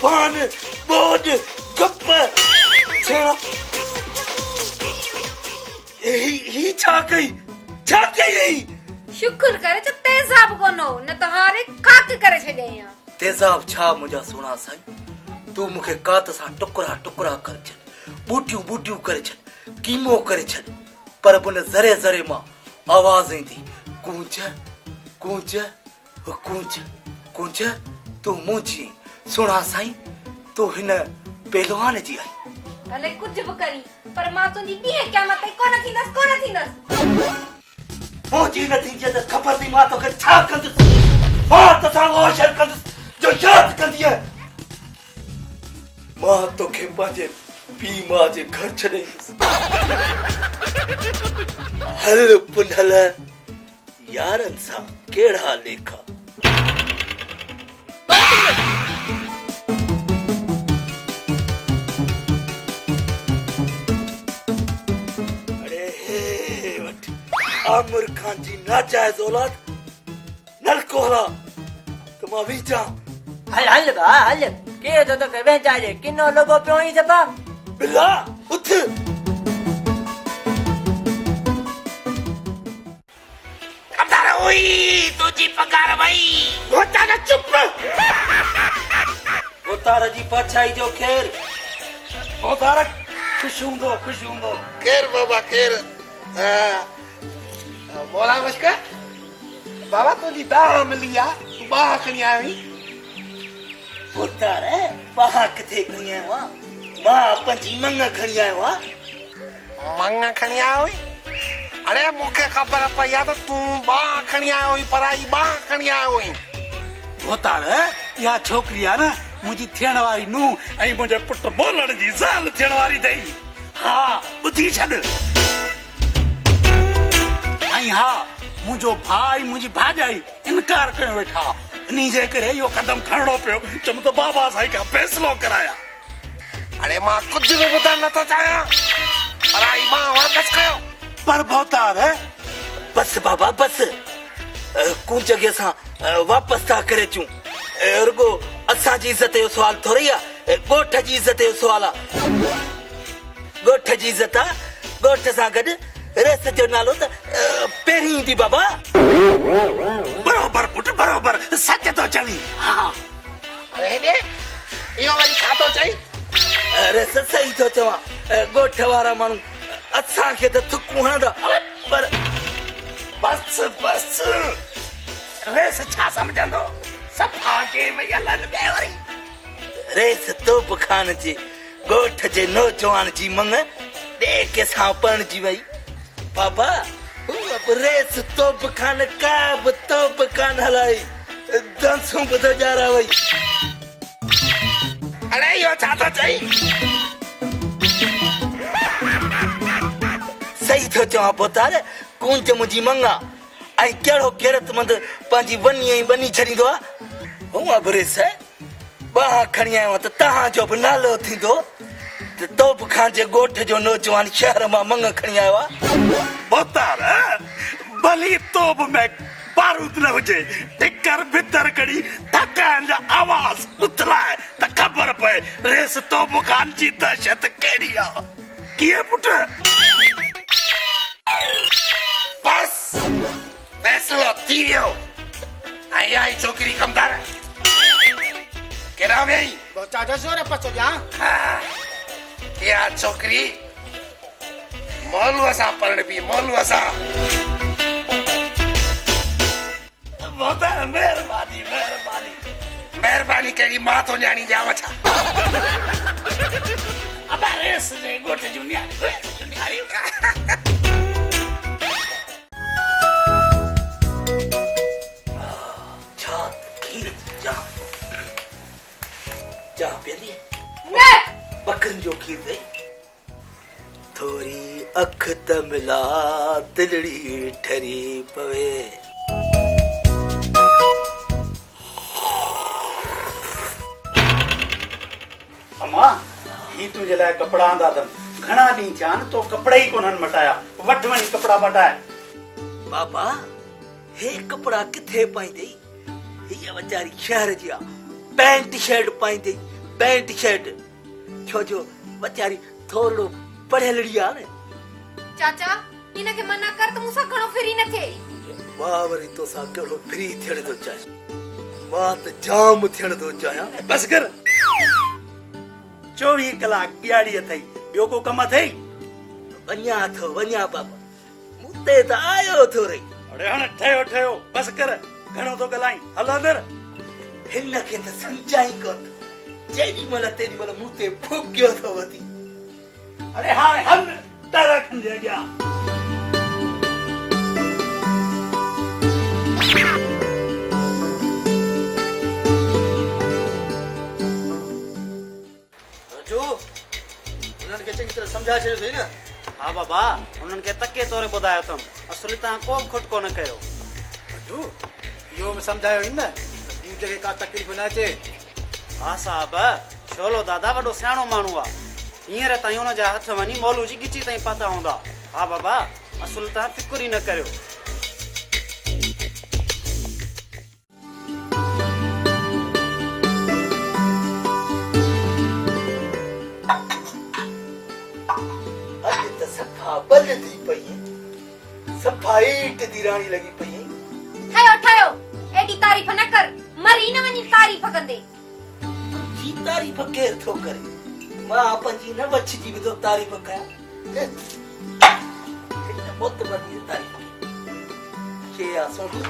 طوفان، ٻوڏ، گپ، ڇيڙا. هي هي ڇا ڪئي؟ ڇا ڪئي هي؟ شڪر ڪر جو تيزاب ڪونه هو، نه ته هاڻي خاڪ ڪري ڇڏيائين ها. تيزاب ڇا منهنجا سهڻا سائين، تون مون کي ڪات سان ٽڪرا ٽڪرا ڪري ڇڏ، ٻوٽيون ٻوٽيون ڪري ڇڏ، قيمو ڪري ڇڏ، پر به ان ذري ذري مان آواز ايندي، ڪونج، ڪونج، ڪونج، ڪونج، تون منهنجي آهين، سهڻا سائين، تون هن پهلوان جي آهين. ڀلي ڪجهه به ڪرين، پر مان تنهنجي ڏينهن قيامت تائين ڪونه ٿيندس، ڪونه ٿيندس. منهنجي نه ٿيندينء ته خبر اٿئي مان توکي ڇا ڪندس. مان توسان اهو حشر ڪندس جو ياد ڪندينء. مان توکي پنهنجي پيء ماء جي گهر ڇڏي ايندس. هل پنهل يارن سان ڪهڙا ليکا. اڙي هي وٺ عامر خان جي ناجائز اولاد نلڪو هلا ته مان ويجهان. هل هل ڀاء هل ڪير ٿو توکي وينجهاري ڪنو لڳو پيو آهين صفا. بلا اٿ. ڪمدار اوئي تنهنجي پگهار وئي. ڀوتار چپ. ڀوتار جي پاڇائي جو خير. ڀوتار خوش هوندو خوش هوندو. خير بابا خير. مولا بخش بابا تنهنجي دانهن ملي آ تون ٻانهن کڻي آيو آهين. ڀوتار ٻانهن ڪٿي کڻي آيو آهيان مان پنهنجي مڱ کڻي آيو آهيان. مڱ کڻي آيو آهين؟ اڙي مون کي خبر پئي آ ته تون ٻانهن کڻي آيو آهين پرائي ٻانهن کڻي آيو آهين. ڀوتار اها ڇوڪري آ نه منهنجي ٿيڻ واري نونهن ۽ منهنجي پٽ مولڻ جي زال ٿيڻ واري اٿئي. ها ٻڌي ڇڏ. ۽ ها منهنجو ڀاء ۽ منهنجي ڀاڄائي انڪار ڪيو ويٺا انهي جي ڪري اهو قدم کڻڻو پيو چيم ته بابا سائين کان فيصلو ڪرايان. اڙي مان ڪجهه به ٻڌڻ نه ٿو چاهيان پرائي ٻانهن واپس ڪيو. پر ڀوتار بس بابا بس ڪونج کي اسان واپس ٿا ڪري اچون رڳو اسان جي عزت جو سوال ٿورئي آ ڳوٺ جي عزت جو سوال آ. ڳوٺ جي عزت آ، ڳوٺ سان گڏ ريس جو نالو ته پهرين ايندي بابا. بروبر پٽ بروبر سچ ٿو چوين ها. اڙي هيڏي اهو وري ڇا ٿو چئين؟ ريس صحيح ٿو چوان ڳوٺ وارا ماڻهو اسان کي ته ٿڪون هڻندا پر. بس بس ريس ڇا سمجهندو صفا ڪي وئي هلن ٻئي وري. ريس توب خان جي ڳوٺ جي نوجوان جي مڱ ٻئي ڪنهن سان پرڻجي وئي. بابا هوء به ريس توب خان ڪا به توب ڪانه هلائي، دنسون به ڌوڄارا وئي. اڙي اهو ڇا ٿو چئين؟ صحيح ٿو چوان پوتار، ڪونج منهنجي مڱ آ ۽ ڪهڙو غيرتمند پنهنجي وني ۽ ٻني ڇڏيندو آ. هونء به ريس ٻانهن کڻي آيو آهيان ته توهان جو به نالو ٿيندو ته توب خان جي ڳوٺ جو نوجوان شهر مان مڱ کڻي آيو آهي. ڀوتار، ڀلي توب ۾ بارود نه هجي، ٺڪر ڀتر کڻي ٺڪائن جا آواز اٿلاء ته خبر پئي ريس توب خان جي دهشت ڪهڙي آ. ڪيئن پٽ؟ بس فيصلو ٿي ويو ۽ اها ئي ڇوڪري ڪمدار ڪيڏانهن ويئي؟ ٻچا جو زور پچو ڏيان. ها اها ڇوڪري مولوء سان پرڻبي مولوء سان. ڀوتار مهرباني مهرباني. مهرباني ڪهڙي مان ٿو نياڻي ڏيانو ڇا؟ ابا ريس جي ڳوٺ جون نياڻيون ريس جون نياڻيون. ڇا ته کير جي چانهه چانهه پيئندينء؟ نه. ٻڪرين جو کير اٿئي؟ ٿوري اک ته ملا دلڙي ٺري پوي. اما، هي تنهنجي لاء ڪپڙا آندا اٿم. گهڻا ڏينهن ٿيا آهن، تو ڪپڙا ئي ڪونهن مٽايا. وٺ وڃي ڪپڙا مٽاء. بابا، هي ڪپڙا ڪٿي پائيندين؟ هيء ويچاري شهر جي آ. پينٽ شرٽ پائيندي. پينٽ شرٽ، ڇو جو ويچاري ٿورڙو پڙهيلڙي آ نه. چاچا، هن کي منع ڪر ته مون سان گهڻو فري نه ٿئي. مان وري توسان ڪهڙو فري ٿيڻ ٿو چاهيان. مان ته جام ٿيڻ ٿو چاهيان. بس ڪر. 24 ڪلاڪ ڏيهاڙي اٿئي، ٻيو ڪو ڪم اٿئي؟ وڃان ٿو، وڃان بابا. مون تي ته آيو ٿو رهي. اڙي هاڻ ٺهيو ٺهيو، بس ڪر، گهڻو ٿو ڳالهائين، هل اندر. هن کي ته سمجهان ئي ڪونه ٿو، جيڏي مهل تيڏي مهل مون تي ڦوڪيو ٿو وتي. اڙي هاڻي هل، در اکين جي اڳيان. رجو، هنن کي چڱي طرح سمجهائي ڇڏيو اٿئي نه؟ ها بابا، هنن کي تڪي توري ٻڌايو اٿم. اصل توهان ڪو به کٽڪو نه ڪيو. رجو، اهو به سمجهايو هين نه ته پوج کي ڪا تڪليف نه اچي. ها صاحب، شعلو دادا وڏو سياڻو ماڻهو آ. هينئر تائين هن جا هٿ وڃي مولو جي ڳچي تائين پهتا هوندا. ها بابا، اصل توهان فڪر ئي نه ڪريو. اڄ ته صفا بل ٿي پئي آهين، صفا ايٽ the راڻي لڳي پئي آهين. ٺهيو ٺهيو، ايڏي تعريف نه ڪر، مري نه وڃين تعريف ڪندي. تنهنجي تعريف ڪير ٿو ڪري، مان پنهنجي نه وڇ جي به ٿو تعريف ڪيان. هن معتبر جي تعريف ڪئي. شيء آ سونهن.